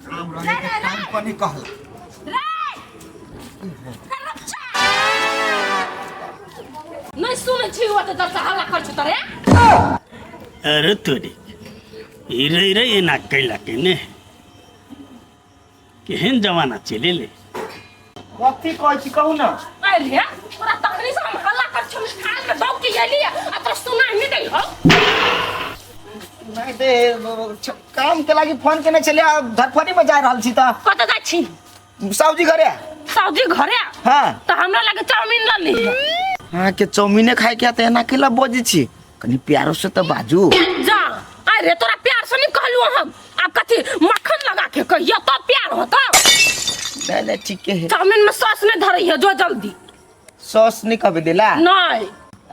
आम रहे के काम पर नहीं कहल। रे नहीं सुनै छी ओ तऽ दस हल्ला कर छी तोरे। अरे तोरी ई रे रे एना कैला के ने केहन जमाना चलि एलै। कथी कहै छी कहू ना। अरे तोरा तखनी से हम हल्ला कर छी, थाल में दौड़ के एली आ तोरा सुनाई नहीं दै हो। नहीं दे, काम के लागी फोन केने छलियै, धरफड़ी में जा रहल छी तऽ। कतऽ जाइ छी? साउजी घरे। साउजी घरे? हाँ। तऽ हमरा लागे चाउमीन ल ली। अहाँके चाउमीने खाय के तऽ एना केला बजै छी? कनी प्यारो से तऽ बाजू। जा अरे तोरा प्यार से नहीं कहलू हम, आब कथी मक्खन लगा के कहियो तब प्यार होता। नहीं नहीं ठीक है। चाउमीन में सॉस नहीं धरई है, जो जल्दी। सॉस नहीं कभी देला? नहीं।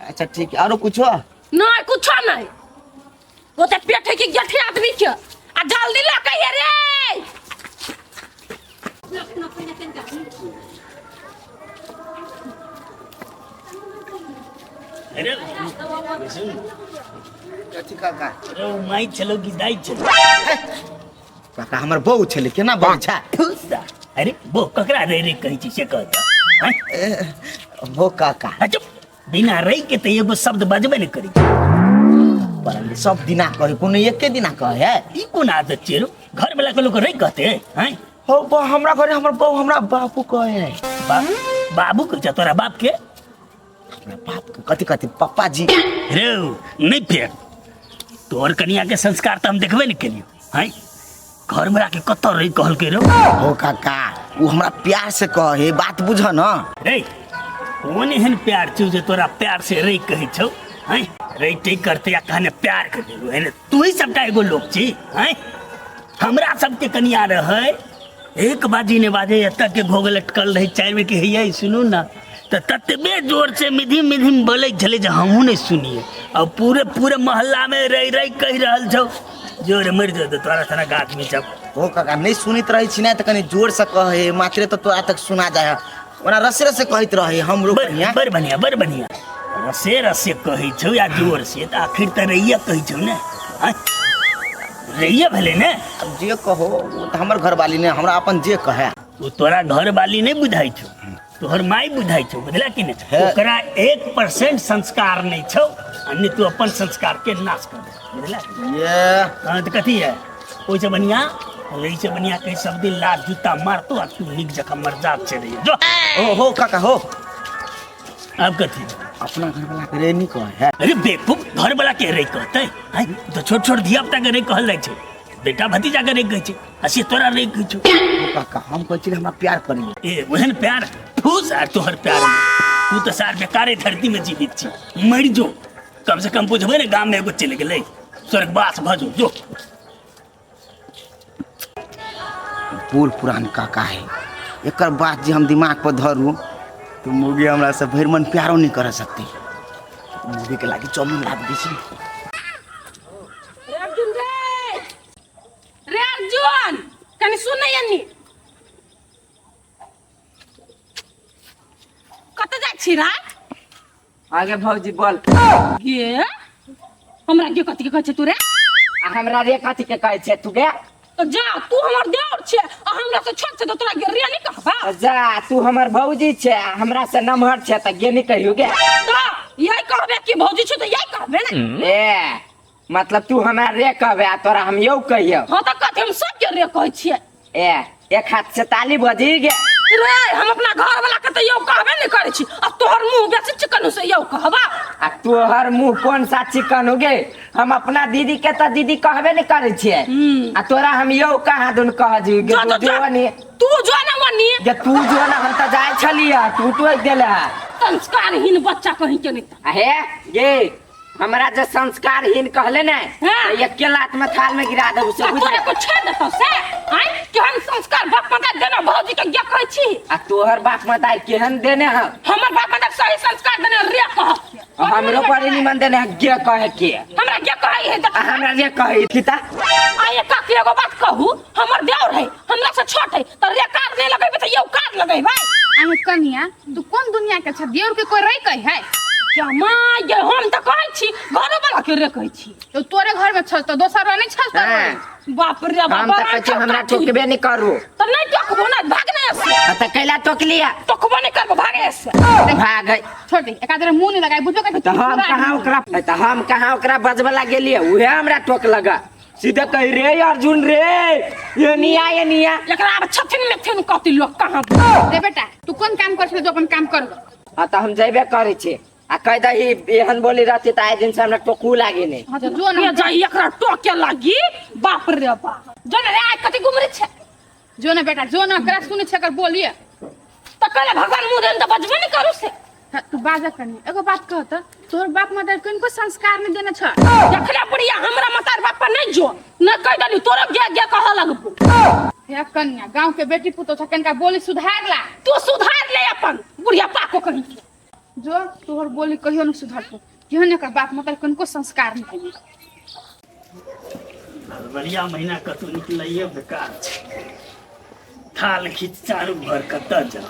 अच्छा ठीक है, आरो कुछो? नहीं कुछो नहीं, वो तो पेट है कि गेठे आदमी के, आ जल्दी ला के रे। अरे सुन। कथी काका? अरे ओ माई छलो कि दाई छलो? काका हमर बहू छलै, केना बहू छै? अरे बो ककरा रे रे कहै छी से कह दे। हैं? हो काका। अच्छा बिना रे के तऽ एगो शब्द बजबे नहि करै छै। पर सब दिना कहे, कोनो एके दिना कहे है? ई कोन आदत छै रो? घर वाला के लोग रे कहते हैं? हो बा, हमरा घरे हमर बहू हमरा बापू कहे है। बाबू कहै छै तोरा बाप के? हमरा बाप के कथी कथी पप्पा जी। रे नहीं फेर तोहर कनिया के संस्कार तऽ हम देखबे नहि केलियौ हैं? घर में राके कतऽ रही कहलकै रो? हो काका उ हमरा प्यार से कहे, बात बुझ न। रे कोन एहन प्यार छौ जे तोरा प्यार से रे कहै छौ हैं? रे टे करते या कहने प्यार कर देलु है ने? तू ही सबटा एगो लोक छी हैं? हमरा सबके कनिया रहै एक बाजी ने बाजे, एतऽ के घोग लटकल रहै 4 बेर के हैया सुनू ना तऽ ततबे जोर से मिधि मिधि बोलै छलै जे हमहूँ नहि सुनिए। आ पूरे पूरे मोहल्ला में रहि रहि कहि रहल छौ जोर मरि जेतौ तोरा सनक आदमी सब। हो काका नहीं सुनैत रहै छी ने तऽ कनि जोर से कहे मात्रे तऽ तोरा तक सुना जाय है। ओना रसे रसे कहैत रहे हमरो कनिया। बड़ बढ़िया बड़ बढ़िया, रसे रसे कहै छौ या जोर से तऽ आखिर तऽ रैया कहै छौ ने। आँय? रैया भेलै ने। अब जे कहो ओ तऽ हमर घरवाली ने, हमरा अपन जे कहे। ओ तोरा घरवाली नहि बुझाइ छौ, तोहर माय बुझाइ छौ, बुझला कि नहि? हे। ओकरा 1% संस्कार नहि छौ आ नहि तू अपन संस्कार के नाश कर दे, बुझला? ये। हाँ तऽ कथी है ओहिसँ बढ़िया, ओहिसँ बढ़िया कहीं सब दिन लात जूता मारतो आ तू नीक जकाँ मर्जाद से रही जो। ओ हो काका हो। आब कथी? अपना घर वाला के रे नहीं कहे है। अरे बेवकूफ, घर वाला के रे कहते हैं तो छोट छोट धिया पुता के रे कहल जाइ छै, बेटा भतीजा के रे कहै छै, आ से तोरा रे कहै छौ। ओ काका हम कहै छी हमरा प्यार करी। ए ओहन प्यार फूस आर तोहर प्यार में तू तऽ सार बेकारे धरती में जीवित छी, मरि जो कम से कम बुझबै ने गाम में एगो चलि गेलै स्वर्गवास भऽ जो। जो बूढ़ पुरान काका है, एकर बात जे हम दिमाग पर धरू तो मुर्गी हमरा से भरि मन प्यारो नहीं कर सकती। मुर्गी के लागी चाउमीन लाद दै छी। रे अर्जुन रे, रे अर्जुन कनी सुन नहीं अन्नी, कतऽ जाइ छी रे? आगे भौजी बोल। गे हमरा के कथी के कहै छै तू रे? आ हमरा रे कथी के कहै छै तू गे? तो जा तू हमर देवर छे आ हमरा से छोट छे तो तोरा गे रे नहीं कहबा। जा तू हमर भौजी छे आ हमरा से नमहर छे त गे नहीं कहियो गे। तो यही कहबे कि भौजी छे तो यही कहबे ने। ए मतलब तू हमरा रे कहबे आ तोरा हम यौ कहियो। हाँ तो कथी हम सब के रे कहै छियै। ए एक हाथ से ताली बजी गे। रे हम अपना घर वाला के तो यौ कहबे नहीं करै छी आ तोहर मुंह बेसी चिकन से यौ कहबा। आ तोहर मुंह कोन सा चिकन हो गे? हम अपना दीदी के तो दीदी कहबे नहीं करै छियै आ तोरा हम यौ कहाँ दुन कह जी गे। जा, तू जा, जा। जो नी। तू जो ना वनी। गे तू जो ना, हम तो जाय छलियै तू टोक देले है। संस्कारहीन बच्चा कहीं के नहीं। आ हे गे हमरा जे संस्कारहीन कहले ने हाँ। तो एके लात में थाल में गिरा देबू से आ बुझ तोरे को छेड़ देतौ से? आँय? केहन संस्कार बाप मदार देने भौजी के गे कहै छी? आ तोहर बाप मदार केहन देने हौ? हमर बाप मदार सही संस्कार देने रे कह। हमरो बड़ी निमन देने हौ गे कहे के। हमरा गे कहै है देख। आ हमरा रे कहै थी ता। आ ये काकी एगो बात कहू, हमर देवर है, हमरा से छोट है, त रे कार नहीं लगेबै त यौ कार लगेबै। आमे कनिया, तू कोन दुनिया के छ? देवर के कोई रे कहै है? क्या माय गे, हम त कहै छी, घरो वाला के रे कहै छी। तो तोरे घर में छल तो दोसर नहीं छल तो हाँ। बाप रे बाप हम तऽ कहै छी हमरा टोकबे नहि करू। तो नहीं टोकबो ना, भाग नहीं से। आ तऽ कैला टोकलिया? टोकबो नहीं करबो, भागे से। भागै। छोड़ दे, एका जरा मुंह नहीं लगाई, बुझो कथी। तऽ हम कहाँ ओकरा, तऽ हम कहाँ ओकरा बजबऽ ला गेलियै, उहे हमरा टोक लगा सीधे कही रे अर्जुन रे ये निया ये निया। एकरा आब छथिन मेथिन कथी लोग कहाँ। रे बेटा तू कोन काम कर छले, जो अपन काम कर। हाँ तऽ हम जेबे करै छी आ कहि दही एहन बोली रहती तऽ आइ दिन से हमरा टोकू लागी नहि। हाँ तो जो ना ये जाई एकरा टोके लागी, बाप रे बाप। जो ना रे आइ कथी गुमरी छै। जो ना बेटा जो ना, करा सुनै छै एकर बोलिए। तऽ कहले भगवान मुँह देन तऽ बजबे नहीं करू से। हाँ, तू बाजा कनी एगो बात कह त, तोहर बाप मतार कनिको संस्कार नहीं देने छ। देखले बुढ़िया हमरा मतार बाप पर नहीं जो न कह देली तोरो गे गे कह लगबो। हे कन्या गांव के बेटी पुतो छ, कनिका बोली सुधार ला। तू सुधार ले अपन बुढ़िया पाको कहीं के। जो तोहर बोली कहियो नहीं सुधरतो, केहन एकर बाप मतार कनिको संस्कार नहीं देने। फरवरिया महीना कतौ निकलैये बेकार छै, थाल खींच चारू भर कतऽ जाउ।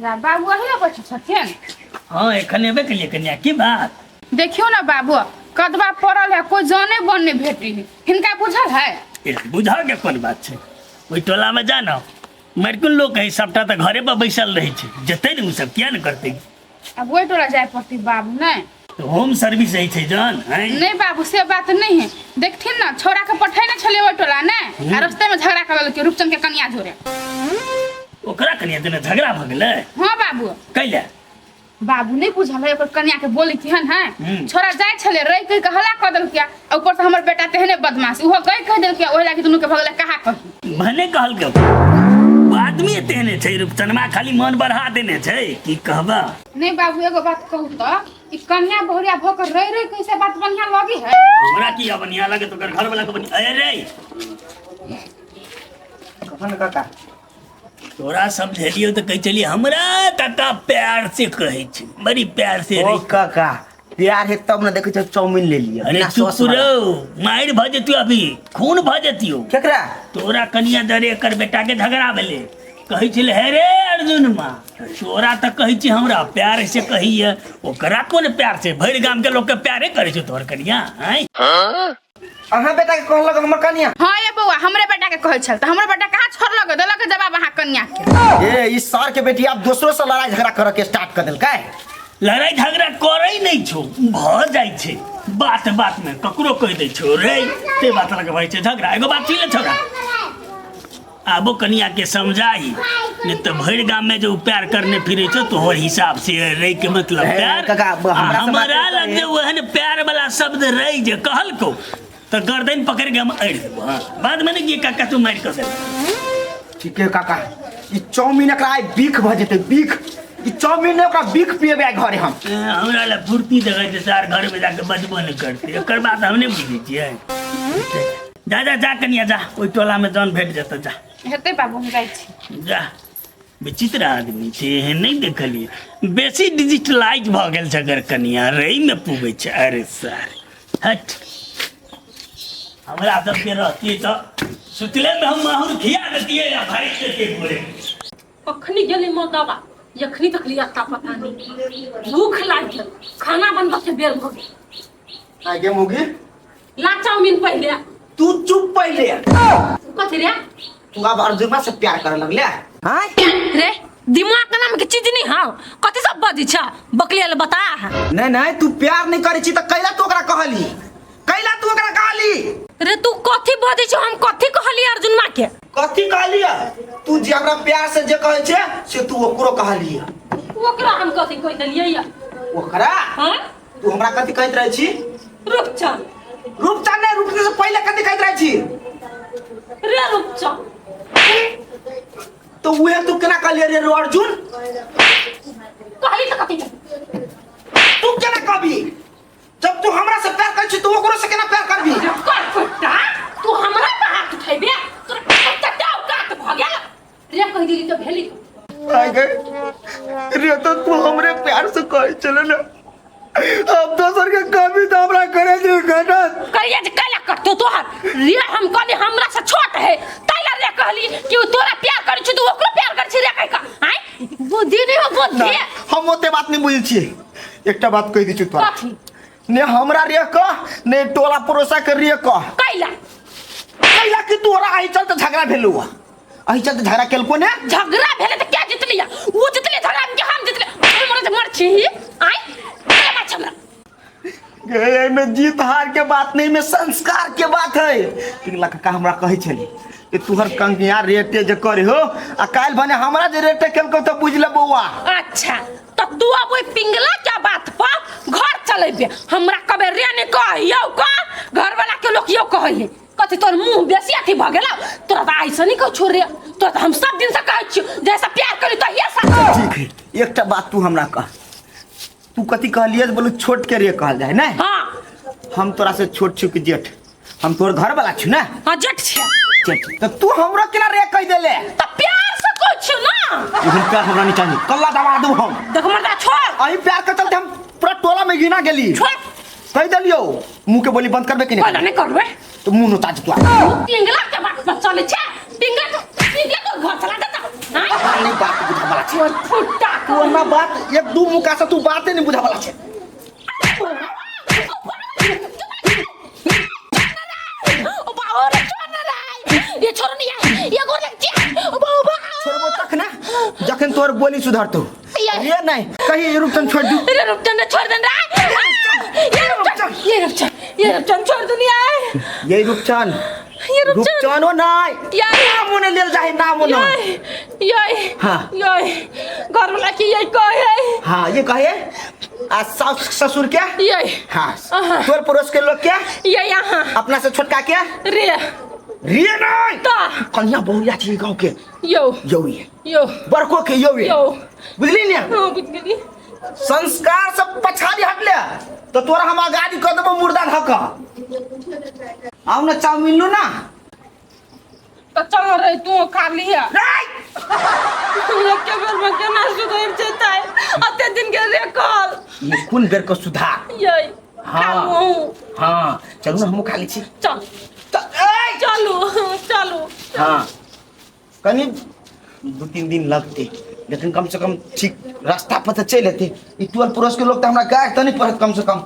रा बाबू अही बैठल छथिन? हाँ एखन एबे केलियै कनिया, की बात? देखियो ना बाबू कदवा पड़ल है, कोई जाने बन नहीं भेटी है, हिनका बुझल है? बुझल के कोन बात छै, ओहि टोला में जा ना मरकुन लोक है सबटा तऽ घरे पर बैसल रहै छै, जेतै ने ओ सब किया ने करतै। अब ओहि टोला जाय पड़ती बाबू? नहीं होम सर्विस है छै जान हैं? नहीं बाबू से बात नहीं है, देखथिन ना छोरा के पठेने छलियै ओहि टोला ने, आ रास्ते में झगड़ा कर लेलकै रूपचंद के कनिया जोरे। ओकरा कनिया देने झगड़ा भऽ गेलै? हाँ बाबू। कैला? बाबू नहीं बुझल है ओकर कनिया के बोली केहन है, छोरा जाय छले रहि कहि के हल्ला कऽ देलकै, आ ऊपर से हमर बेटा तेहने बदमाश उहो गई कहि देलकै, ओहि लागी दुनू के भऽ गेलै कहा कही। भने कहलकै आदमी तेहने छै रूपचनमा, खाली मन बढ़ा देने छै की कहबा। नहीं बाबू एगो बात कहू तऽ ई कन्या बहुरिया भऽ के रहि रहि कैसे बात बढ़िया लगी है? हमरा की बढ़िया लगे तो घर वाला के बढ़िया। अरे रे कखन काका तोरा समझेलियो तऽ कहै छलियै हमरा काका प्यार से कहै छै, बड़ी प्यार से। ओ काका प्यार है तब ना, देखै छै चाउमीन ले लिअ। अरे बिना चुप सॉस वाला। रहो, मारि भऽ जेतियो अभी, खून भऽ जेतियो। केकरा? तोरा कनिया दरे एकर बेटा के झगड़ा भेलै, कहै छलै हे रे अर्जुन माँ तोरा तऽ कहै छी हमरा प्यार से कहैया, ओकरा कोन प्यार से, भरि गाम के लोक के प्यारे करै छै तोहर कनिया। आँय अहाँ बेटा के कहलक हमर कनिया? हाँ ये बौआ हमरे बेटा के कहै छल, तऽ हमर बेटा कहाँ छोड़लक, देलक जवाब अहाँ कनिया के। ए ई सार के बेटी आब दोसरो से लड़ाई झगड़ा करे के स्टार्ट कर देलकै। लड़ाई झगड़ा करै नहि छौ, भऽ जाइ छै बात बात में, ककरो कहि दै छौ रे ते बात लगे भऽ छै झगड़ा। एगो बात सुनि ले छौड़ा, आबो कनिया के समझाही, नहीं तो भरि गाम में जो प्यार करने फिरे छौ तोहर हिसाब से रे के मतलब हे, प्यार। काका, हमरा से बात हमरा लग करे। जे ओहन प्यार वाला शब्द रे जे कहलको तो गर्दन पकड़ के हम अड़ि देबो। हाँ बाद में नहीं काका तू मारि कऽ देबो। ठीक है काका, ई चाउमीन एकरा आइ बीख भऽ जेतै, बीख। ई चाउमीन नहि ओकरा बीख पिएबै आइ घरे हम। हमरा लए फुर्ती देखै छै सार घर में जाके बजबो नहि करतै, एकर बात हम नहि बुझै छियै। जा जा जा कनिया जा, ओहि टोला में जन भेट जेतौ जा। हेतै बाबू हम जाइ छी। जा विचित्र आदमी छै, एहन नहि देखलियै, बेसी डिजिटलाइज भऽ गेल छै अगर कनिया रे में पुगै छै। अरे सर हट, हमरा सबके रहती तऽ सुतले में हम माहुर खिया देतियै आ भागि जेतियै भोरे। अखनी गेली मोदवा, एखनी तक लिया ता पता नहीं, भूख लाग गेल, खाना बनबऽ के बेर भऽ गेल। आगे मुगी ला चाउमीन पहिले। तू चुप पहिले। कथी रे? तू अब अर्जुनमा से प्यार करे लगले? हाँ रे दिमाग नाम के चीज नहीं हाँ, कथी सब बजै छ बकलिया ले बता। नहीं नहीं तू प्यार नहीं करे छी त कैला तू ओकरा कहली, कैला तू ओकरा कहली? रे तू कथी बजै छ, हम कथी कहली अर्जुनमा के? कथी कहली तू? जे हमरा प्यार से जे कहै छै से तू ओकरो कहली। ओकरा हम कथी कहि देलियै या? ओकरा? हाँ तू हमरा कथी कहैत रहै छी? रूपचंद। रूपचंद नहीं, रूपचंद से पहिले कथी कहैत रहै छी? रे रूपचंद। तो उहे तू केना कहलियै रे अर्जुन? कहली त कथी? तू केना कहबी जब तू हमरा से प्यार करै छी, तू ओकरो से केना प्यार करबी? कर कुत्ता, तू हमरा पर हाथ उठेबे तोरा कुत्ता औकात भऽ गेल रे, कहि देली तऽ भेली। आगे रे तो तू हमरे प्यार से कहै छले ना, अब दोसर के कभी तो हमरा करे दे घटत करिया जे कैला करतो तोहर रे। हम कहली हमरा से छोट है तैला रे कहली कि उ तोरा प्यार करै छी तू ओकरो प्यार करै छी रे कहि का। आय बुद्धि नहीं हो बुद्धि। हम ओते बात नहीं बुझै छियै, एकटा बात कहि दै छियौ तोरा। कथी? ने हमरा रे कह ने टोला पड़ोसा के रे कह। कैला? कैला कि तोरा एहि चलते झगड़ा भेलौ हँ, एहि चलते झगड़ा केलको ने? झगड़ा भेलै तऽ क्या जितलिया? वो जितले झगड़ा में कि हम जितले? मर मर छी आइ के मार हमरा। गे, एहिमे जीत हार के बात नहीं, में संस्कार के बात है। पिंगला काका हमरा कहै छली कि तुहर कंकिया रेटे जे करे हो आ काल्हि भने हमरा जे रेटे केलको तऽ बुझि ले बौआ। अच्छा तो तू अब ओहि पिंगला के बात पर घर चलेबे? हमरा कबे रे नहीं कह यौ कह, घर वाला के लोग यौ कहै है कथी तोर मुंह बेसी अथी भ गेल? तोरा तऽ ऐसे नहीं कह छोड़ रे, तोरा तऽ हम सब दिन से कहै छियौ जैसा प्यार करी तो ये सा। ठीक है, एकटा बात तू हमरा कह, तू कथी कहलिए? बोलू छोट के रे कहल जाए ने? हाँ। हम तोरा से छोट छु कि जेठ? हम तोर घर वाला छु ना? हाँ, जेठ छियै। जेठ तो तू हमरा केना रे कह देले? तऽ प्यार से कहै छियौ ना। एहन प्यार हमरा नहीं चाहिए, कल्ला दबा दू हम। देख मर्दा छोड़। अही प्यार के चलते हम पूरा टोला में घिना गेली। छोड़। कह देलियो मुंह के बोली बंद करबे कि नहीं? कहला नहीं करबे। तो मुंह नोचा जेतौ। पिंगला के बात पर चले छै, पिंगला तो पिंगला तो घर चला देता। हाँ? नहीं बात बुझा वाला छै। तोर फुट्टा। तू ना बात एक दू मुका से तू बाते नहीं बुझा वाला छै। ओ बाबा रे, छोड़ ना रे, ये छोड़ नहीं है, ये गोर लग जा ओ बाबा। छोड़बो तक ना जखन तोर बोली सुधरतो। ये नहीं कहीं रुपचन छोड़ दू। रे रुपचन ने छोड़ दे रे, ये रुपचन, ये रुपचन, ये रुपचन छोड़ दे नहीं आए। ये रुपचन, ये रुपचन, रुपचन ओ नहीं यार नाम ने लेल जाए नाम ने। ये हाँ। ये घर वाला की ये कहे। हाँ ये कहे आ सास ससुर के ये। हाँ तोर पड़ोस के लोग के ये यहाँ अपना से छोटका के रे रे नहीं ता कन्या बहुरिया छी गांव के। यो यो ये यो बड़को के यो ये यो बुझली ने? हाँ बुझ गेली। संस्कार सब पछाड़ी हटले तो तोरा हम आगाड़ी कर देबो मुर्दा धक। आउ ना चाउमीन लू ना। तो चल रे तू खा लिया। नहीं के बेर में केना सुधर जेतै? अते दिन के रे कल ये कोन बेर के सुधार? ये हाँ। हाँ चलू ना हमहू खा लै छी। चल चलू चलू। हाँ कनी 2-3 दिन लगते लेकिन कम से कम ठीक रास्ता पर तो चल एते। ई टोल पड़ोस के लोग तो हमरा गाय तो नहीं पड़त कम से कम।